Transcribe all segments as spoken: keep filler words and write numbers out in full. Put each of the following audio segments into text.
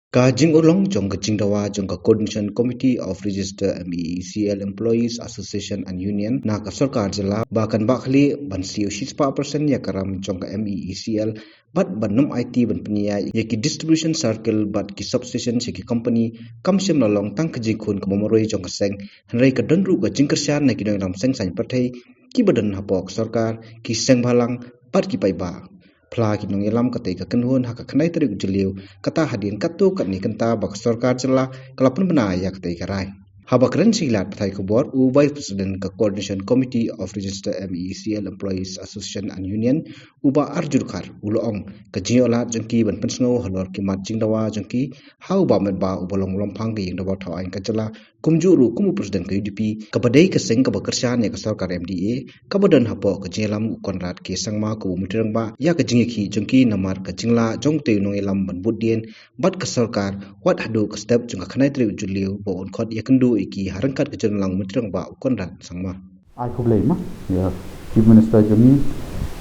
Ka jingurlong jong ka jingdawa jong ka Coordination Committee of Register M E E C L Employees Association and Union na ka sorkar jylla ba kan bah khlieh ban siew shispah percent ïa ka ram jong ka M E E C L bad ban nym aiti ban pynïaid ïa ki distribution circle bad ki substation sha ki company kam shym la long tang ka jingkhun kaba marwei jong ka seng, hynrei ka don ruh ka jingkyrshan na ki nongïalam seng saiñ pyrthei kiba don hapoh ka sorkar, ki seng bhalang bad ki paidbah. Phla ki nongïalam, katei ka kynhun ha ka khyndai tarik u Jylliew, kata hadien katto katne kynta ba ka sorkar jylla ka la pynbna ïa katei ka rai. Haba kren sha ki lad pathai khubor, u Vice President ka Coordination Committee of Register M E E C L Employees Association and Union, u Bah Arjun Dkhar, u la ong ka jingïoh lad jong ki ban pynsngew halor ki mat jingdawa jong ki ha u Bah Metbah uba long u Lamphang ka ïing dawa thaw aiñ ka jylla, kumjuh ruh kum u President ka U D P, kaba dei ka seng kaba kyrshan ïa ka sorkar M D A, kaba don hapoh ka jingïalam u Conrad K Sangma kum u Myntri Rangbah ïa ka jingïakhih jong ki namar ka jinglah jong utei u nongïalam ban bud dien bad ka sorkar wat haduh ka step jong ka khyndai tarik u Jylliew ba un khot ïakynduh ïa ki ha ryngkat ka jinglong u Myntri Rangbah u Conrad Sangma. Ai khublei ma ïa Chief Minister jong ngi,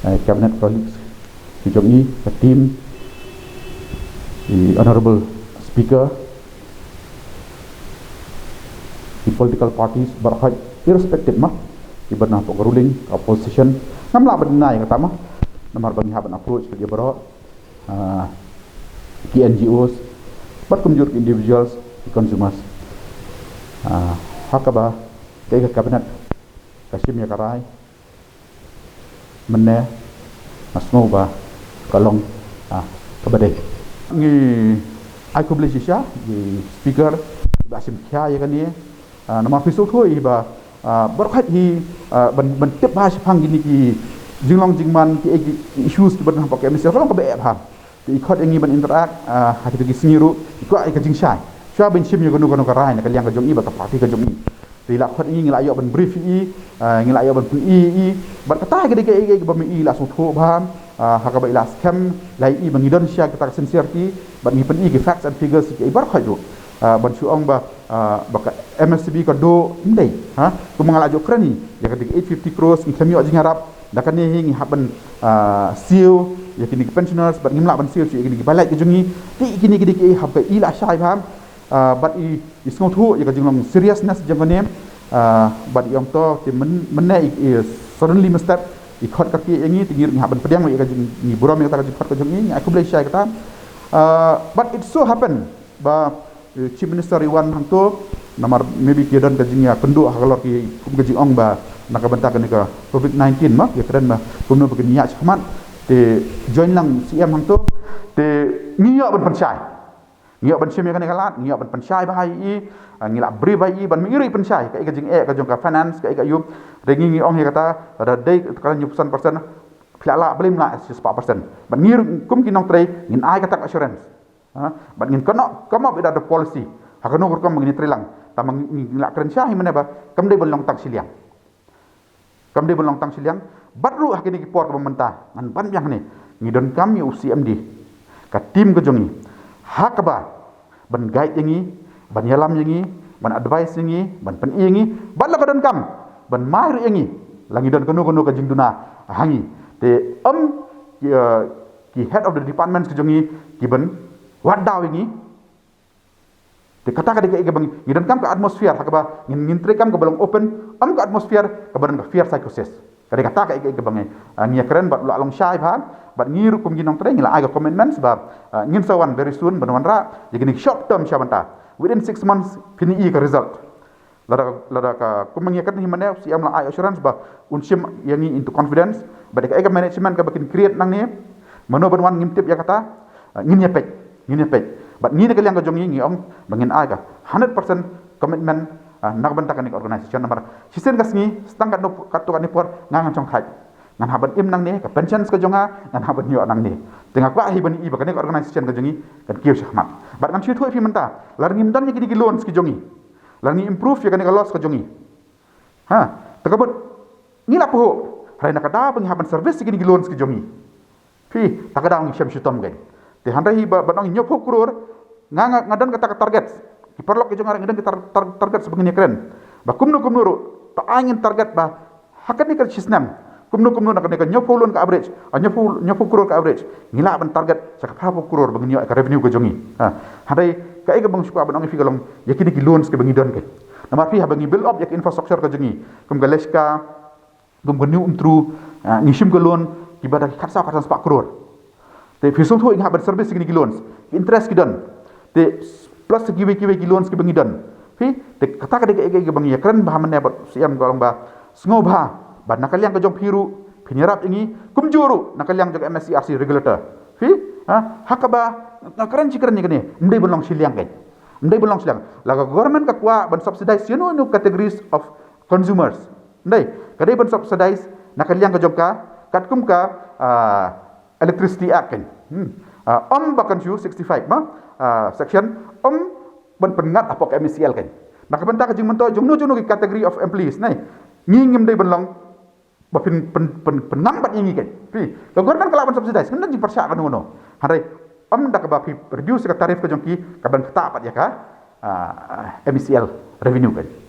eh, cabinet colleagues ki jong ngi, ka team, the Honorable Speaker, the political parties baroh khoit, irrespective ma, kiba na hapoh ka ruling, ka opposition, ngam lah ban deny kata ma, namar ba ngi hap ban approach ïa ki baroh, ah, ki N G Os, bad kumjuh ki individuals, ki consumers. Ah, ha kaba kaei ka cabinet ka shim ïa ka rai, mynne nga sngew ba ka long, ah, kaba dei. Ngi ai khublei shisha ïa i Speaker ba shim khia ïa kane, ah, namar phi sngewthuh hi ba, ah, baroh khoit hi, ah, ban, ban tip bha shaphang kine ki jinglong jingman, ki, ki issues kiba don hapoh ka M E C L ka long kaba eh bha. Te i khot ïa ngi ban interact, ah, ha kito ki sngi ruh, i kwah ïa ka jingshai. Shuwa ban shim ïa kano kano ka rai na ka liang ka jong i bad ka party ka jong i. Te i la khot ïa ngi, ngi la ïoh ban brief ïa i, ah, ngi la ïoh ban pyni ïa i. Bad kata ka dei kaei kaei kaba ma i la sngewthuh bha, ah, ha kaba i la skhem, la ïa i ba ngi don shisha kata ka sincerity, bad ngi pyni ki facts and figures kiei baroh khoit ruh. Ah, ban shu ong ba, ah, ba ka M S C B ka duh, ym dei, ha? Kumba nga la ïoh kren ïa kata ka eight fifty crores ngi khlem ïoh jingïarap, da kane hi ngi hap ban, ah, siew ïa kine ki pensioners, bad ngim lah ban siew shuh ïa kine ki bai lait ki jong ngi. Te kine ki dei kiei haba i la shai bha, ah, bad i, i sngewthuh ïa ka jinglong seriousness jong kane, ah, bad i ong to, te myn-, mynne i, i suddenly misstep, i khot kyrkieh ïa ngi, te ngi ruh ngi hap ban pdiang ïa ka jing, ngi burom ïa kata ka jingkhot ka jong i, ngi ai khublei shisha ïa kata. Ah, but it so happen ba, eh, Chief Minister i wan hangto, namar maybe ki don ka jingïakynduh halor ki, kum ka jingong ba na ka bynta kane ka covid nineteen ma, ïa kren ba kumno ba kin ïaid shakhmat, te join lang C M hangto, te ngi ïoh ban pynshai. Ngi ïoh ban shim ïa kane ka lad, ngi ïoh ban pynshai bha ïa i, ah, ngi la brief bha ïa i, ban ma i ruh i pynshai kaei ka jingeh ka jong ka finance, kaei ka ïuh, te ngi, ngi ong ïa kata, lada dei ka hynñiewphew san percent, phi la lah, balei ym lah shispah percent. Bad ngi ruh kum ki nongtrei ngin ai kata ka assurance. Ha, bad ngin kynnoh come up with the policy. Ha kano ka rukom ngin ïatrei lang. Tangba ngi, ngi la kren shisha hi mynne ba kam dei ban long tang shiliang. Kam dei ban long tang shiliang. Bad ruh ha kine ki por kaba mynta ngan ban biang hangne, ngi donkam ïa u C M D, ka team ka jong ngi, ha kaba ban guide ïa ngi, ban ïalam ïa ngi, ban advice ïa ngi, ban pyni ïa ngi, bad la ka donkam ban mai ruh ïa ngi la ngi don kano kano ka jingduna ha ngi. Te ym ki, eh, ki head of the departments ki jong ngi ki ban wad daw ïa ngi. Te kata ka dei kaei kaba ngi, ngi donkam ka atmosphere ha kaba ngin, ngin treikam kaba long open, ym ka atmosphere kaba don ka fear psychosis. Ka dei kata kaei kaei kaba ngi, ah, ngi ïakren bad u la long shai bha, bad ngi ruh kum ki nongtrei ngi la ai ka commitments ba, ah, ngin sa wan very soon ban wanrah ïa kine ki short term sha bynta. Within six months phin ïohi ka result. Lada, lada ka, kumba ngi ïakren hi mynne, u C M la ai assurance ba un shim ïa ngi into confidence, bad kaei ka management kaba kin create nangne, mano ban wan ngim tip ïa kata, ah, ngin ïa peit, ngin ïa peit. Bad ngi na ka liang ka jong ngi ngi ong ba ngin ai ka hundred percent commitment, ah, na ka bynta kane ka organisation namar shisien ka sngi, sa tang katno, katto katne por nga ngan shong thait. Ngan hap ban im nangne, ka pensions ka jong nga ngan hap ban ïoh nangne. Te nga kwah hi ban i ba kane ka organisation ka jong ngi kan kiew shakhmat. Bad ngan shu ïathuh ïa phi mynta, lada ngim don ïa kine ki loans ki jong ngi, lada ngi improve ïa kane ka loss ka jong ngi, ha, te ka mut ngi la phuh, hynrei na ka daw ba ngi hap ban service ïa kine ki loans ki jong ngi. Phi, ta ka daw ngi shem shitom kein. Te hynrei hi ba, ba ngi hynñiewphew klur, nga, nga, nga don kata ka target. Ki paralok ki jong nga ruh ngi don ki tar-, tar-, target ba ngin ïakren. Ba kumno kumno ruh, to ai ngin target ba ha kane ka shisnem Kumno kumno na kane ka hynñiewphew loan ka average, ah, hynñiewphew, hynñiewphew crore ka average, ngi lah ban target sha ka phraphew crore ba ngin ïoh ka revenue ka jong ngi. Ha. Hynrei kaei kaba nga shu kwah ban ong ïa phi ka long, ïa kine ki loans kiba ngi don keiñ. Namar phi, haba ngi build up ïa ka infrastructure ka jong ngi, kum ka Leshka, kum ka New Umtru, ah, ngi shim ka loan kiba da ki khatsaw khatsan spah crore. Te phi sngewthuh, ngi hap ban service ïa kine ki loans, ki interest ki don. Te plus kiwei kiwei ki loans kiba ngi don. Phi, te kata ka dei kaei kaei kaba ngi ïakren bha mynne bad Syiem, ka long ba sngewbha ba na ka liang ka jong phi ruh phin ïarap ïa ngi, kumjuh ruh na ka liang jong ka M S E R C regulator. Phi, ha, ha kaba nga kren shi kren ïa kane, ym dei ban long shiliang keiñ. Ym dei ban long shiliang. La ka government ka kwah ban subsidize ïano ïano categories of consumers, ym dei, ka dei ban subsidize na ka liang ka jong ka, katkum ka, ah, Electricity Act keiñ. Hmm. Ah, ym ba kan shu sixty-five ma, ah, section, ym ban pynngat hapoh ka M E C L keiñ. Na ka bynta ka jingmyntoi jong no jong no ki category of employees, ne? Ngi ngim dei ban long ba phin pyn, pyn, pynngam pat ïa ngi keiñ. Phi, ka government ka lah ban subsidize, ngim don jingpyrshah kano kano. Hynrei ym da kaba phi reduce ka tariff ka jong ki, ka ban ktah pat ïa ka, ah, M E C L revenue keiñ.